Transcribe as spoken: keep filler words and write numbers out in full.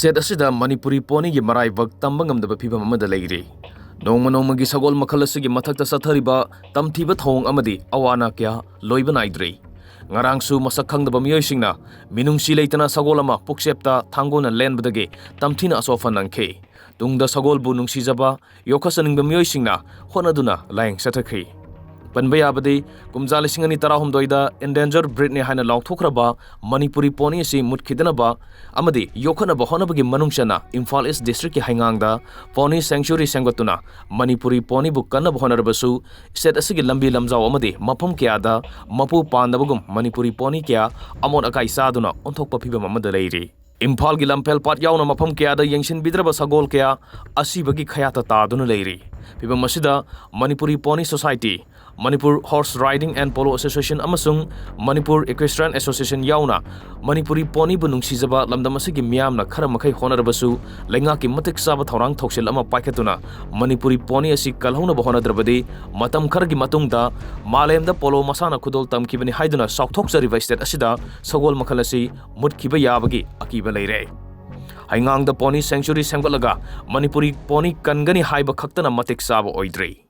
State ꯑꯁꯤꯗ ꯃꯅꯤꯄꯨꯔꯤ ꯄꯣꯅꯤꯒꯤ ꯃꯔꯥꯏꯕꯛ ꯇꯝꯕ ꯉꯝꯗꯕ ꯐꯤꯕꯝ ꯑꯃꯗ ꯂꯩꯔꯤ꯫ ꯅꯣꯡꯃ ꯅꯣꯡꯃꯒꯤ ꯁꯒꯣꯜ ꯃꯈꯜ ꯑꯁꯤꯒꯤ ꯃꯊꯛꯇ ꯆꯠꯊꯔꯤꯕ ꯇꯝꯊꯤꯕ ꯊꯧꯑꯣꯡ ꯑꯃꯗꯤ ꯑꯋꯥ ꯑꯅꯥ ꯀꯌꯥ ꯂꯣꯏꯕ ꯅꯥꯏꯗ꯭ꯔꯤ꯫ ꯉꯔꯥꯡꯁꯨ ꯃꯁꯛ ꯈꯪꯗꯕ ꯃꯤꯑꯣꯏꯁꯤꯡꯅ ꯃꯤꯅꯨꯡꯁꯤ ꯂꯩꯇꯅ ꯁꯒꯣꯜ ꯑꯃ ꯄꯨꯛꯆꯦꯞꯇ ꯊꯥꯡꯒꯣꯜꯅ ꯂꯦꯟꯕꯗꯒꯤ ꯇꯝꯊꯤꯅ ꯑꯆꯣꯞꯄ ꯅꯪꯈꯤ꯫ ꯇꯨꯡꯗ ꯁꯒꯣꯜꯕꯨ ꯅꯨꯡꯁꯤꯖꯕ, ꯌꯣꯛꯈꯠꯆꯅꯤꯡꯕ ꯃꯤꯑꯣꯏꯁꯤꯡꯅ ꯍꯣꯠꯅꯗꯨꯅ ꯂꯥꯌꯦꯡ ꯆꯠꯊꯈꯤ꯫ ꯄꯟꯕ ꯌꯥꯕꯗꯤ, ꯀꯨꯝꯖꯥ ꯂꯤꯁꯤꯡ ꯑꯅꯤ ꯇꯔꯥꯍꯨꯝꯗꯣꯏꯗ endangered breedꯅꯤ ꯍꯥꯏꯅ ꯂꯥꯎꯊꯣꯛꯈ꯭ꯔꯕ ꯃꯅꯤꯄꯨꯔꯤ ꯄꯣꯅꯤ ꯑꯁꯤ ꯃꯨꯠꯈꯤꯗꯅꯕ ꯑꯃꯗꯤ ꯌꯣꯛꯈꯠꯅꯕ ꯍꯣꯠꯅꯕꯒꯤ ꯃꯅꯨꯡ ꯆꯟꯅ ꯏꯝꯐꯥꯜ ꯏꯁ ꯗꯤꯁꯇ꯭ꯔꯤꯛꯀꯤ ꯍꯩꯉꯥꯡꯗ ꯄꯣꯅꯤ sanctuary ꯁꯦꯝꯒꯠꯇꯨꯅ ꯃꯅꯤꯄꯨꯔꯤ ꯄꯣꯅꯤꯕꯨ ꯀꯟꯅꯕ ꯍꯣꯠꯅꯔꯕꯁꯨ, ꯁ꯭ꯇꯦꯠ ꯑꯁꯤꯒꯤ ꯂꯝꯕꯤ ꯂꯝꯖꯥꯎ ꯑꯃꯗꯤ ꯃꯐꯝ ꯀꯌꯥꯗ ꯃꯄꯨ ꯄꯥꯟꯗꯕꯒꯨꯝ ꯃꯅꯤꯄꯨꯔꯤ ꯄꯣꯅꯤ ꯀꯌꯥ ꯑꯃꯣꯠ ꯑꯀꯥꯏ ꯆꯥꯗꯨꯅ ꯑꯣꯟꯊꯣꯛꯄ ꯐꯤꯕꯝ ꯑꯃꯗ ꯂꯩꯔꯤ꯫ ꯏꯝꯐꯥꯜꯒꯤ ꯂꯝꯐꯦꯜ ꯄꯥꯠ ꯌꯥꯎꯅ ꯃꯐꯝ ꯀꯌꯥꯗ ꯌꯦꯡꯁꯤꯟꯕꯤꯗ꯭ꯔꯕ ꯁꯒꯣꯜ ꯀꯌꯥ ꯑꯁꯤꯕꯒꯤ ꯈꯌꯥꯠꯇ ꯇꯥꯗꯨꯅ ꯂꯩꯔꯤ꯫ ꯐꯤꯕꯝ ꯑꯁꯤꯗ Manipuri pony society, Manipur horse riding and polo association ꯑꯃꯁꯨꯡ ꯃꯅꯤꯄꯨꯔ ꯏꯀ꯭ꯋꯦꯁꯇ꯭ꯔꯤꯌꯟ ꯑꯦꯁꯣꯁꯤꯌꯦꯁꯟ ꯌꯥꯎꯅ ꯃꯅꯤꯄꯨꯔꯤ ꯄꯣꯅꯤꯕꯨ ꯅꯨꯡꯁꯤꯖꯕ ꯂꯝꯗꯝ ꯑꯁꯤꯒꯤ ꯃꯤꯌꯥꯝꯅ ꯈꯔ ꯃꯈꯩ ꯍꯣꯠꯅꯔꯕꯁꯨ, ꯂꯩꯉꯥꯛꯀꯤ ꯃꯇꯤꯛ ꯆꯥꯕ ꯊꯧꯔꯥꯡ ꯊꯧꯁꯤꯜ ꯑꯃ ꯄꯥꯏꯈꯠꯇꯨꯅ ꯃꯅꯤꯄꯨꯔꯤ ꯄꯣꯅꯤ ꯑꯁꯤ ꯀꯜꯍꯧꯅꯕ ꯍꯣꯠꯅꯗ꯭ꯔꯕꯗꯤ, ꯃꯇꯝ ꯈꯔꯒꯤ ꯃꯇꯨꯡꯗ ꯃꯥꯂꯦꯝꯗ ꯄꯣꯂꯣ ꯃꯁꯥꯟꯅ ꯈꯨꯗꯣꯜ ꯇꯝꯈꯤꯕꯅꯤ ꯍꯥꯏꯗꯨꯅ ꯆꯥꯎꯊꯣꯛꯆꯔꯤꯕ ꯁ꯭ꯇꯦꯠ ꯑꯁꯤꯗ ꯁꯒꯣꯜ ꯃꯈꯜ ꯑꯁꯤ ꯃꯨꯠꯈꯤꯕ ꯌꯥꯕꯒꯤ ꯑꯀꯤꯕ ꯂꯩꯔꯦ꯫ ꯍꯩꯉꯥꯡꯗ ꯄꯣꯅꯤ sanctuary ꯁꯦꯝꯒꯠꯂꯒ ꯃꯅꯤꯄꯨꯔꯤ ꯄꯣꯅꯤ ꯀꯟꯒꯅꯤ ꯍꯥꯏꯕ ꯈꯛꯇꯅ ꯃꯇꯤꯛ ꯆꯥꯕ ꯑꯣꯏꯗ꯭ꯔꯤ꯫